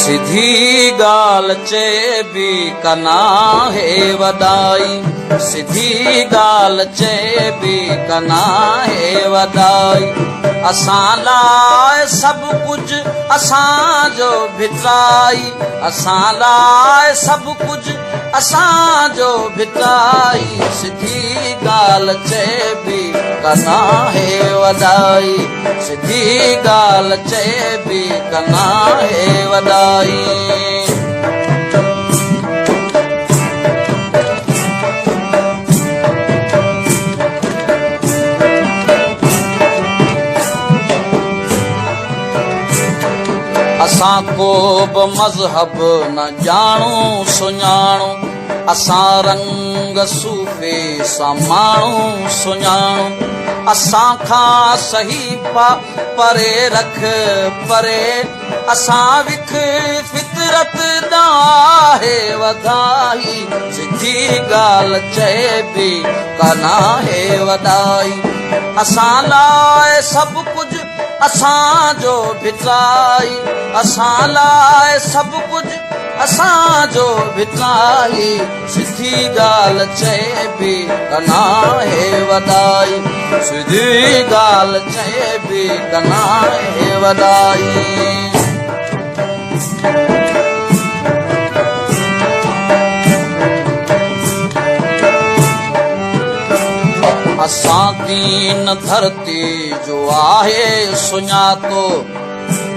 سڌي ڳالهه چئبي ڪا ناهي وڏائي، سڌي ڳالهه چئبي ڪا ناهي وڏائي، اسان لاء سڀ ڪجهه اسان جو ڀٽائي، اسان لاء سڀ ڪجهه اسان جو ڀٽائي، سڌي ڳالهه چئبي ڪا ناهي وڏائي. سڌي ڳالهه چئبي ڪا ناهي وڏائي. اسان ڪو به مذهب نه ڄاڻون سڃاڻون، اسان رنگ صوفي سان ماڻهو سڃاڻون، اسان کان صحيفا پري رک پري، اسان وک فطرت ڏانهن آهي وڌائي، سڌي ڳالهه چئبي ڪا ناهي وڏائي، اسان لاء سڀ ڪجهه اسان جو ڀٽائي، اسان لاء سڀ ڪجهه اسان جو ڀٽائي. سڌي ڳالهه چئبي ڪا ناهي وڏائي، سڌي ڳالهه چئبي ڪا ناهي وڏائي. اسان دين ڌرتي جو آهي سڃاتو،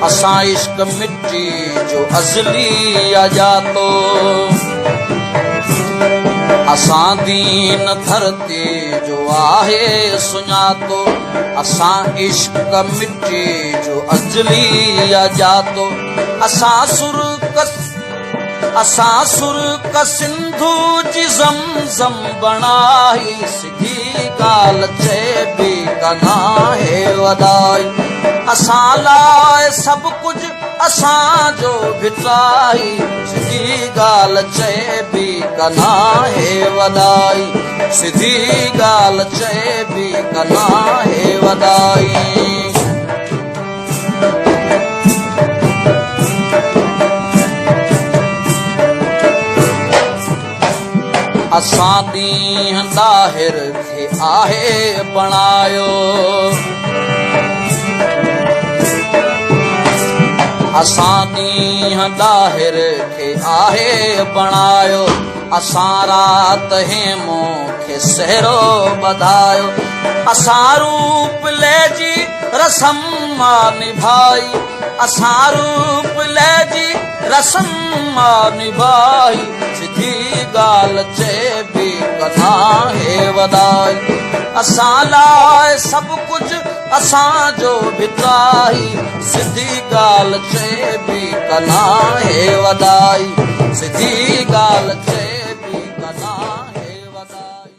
اسان عشق مٽي جو ازلي آ ڄاتو، اسان دين ڌرتي جو آهي سڃاتو، اسان عشق مٽي جو ازلي آ ڄاتو، اسان سر اسان سر سنڌو جي زم زم بڻائي، سڌي ڳالهه چئبي ڪا ناهي وڏائي، اسان لاء سڀ ڪجهه اسان جو ڀٽائي، سڌي ڳالهه چئبي ڪا ناهي وڏائي، سڌي ڳالهه چئبي ڪا ناهي وڏائي. اسان ڏينهن ڏاهر کي آهي بڻايو، اسان ڏينهن ڏاهر کي آهي بڻايو، اسان رات هيمون کي سهرو ٻڌايو، اسان روپ لي جي رسم آ نڀائي، اسان روپ لي جي رسم آ نڀائي، سڌي ڳالهه چئبي ڪا ناهي وڏائي، اسان لاء سڀ ڪجهه اسان جو ڀٽائي، سڌي ڳالهه چئبي ڪا ناهي وڏائي، سڌي ڳالهه چئبي.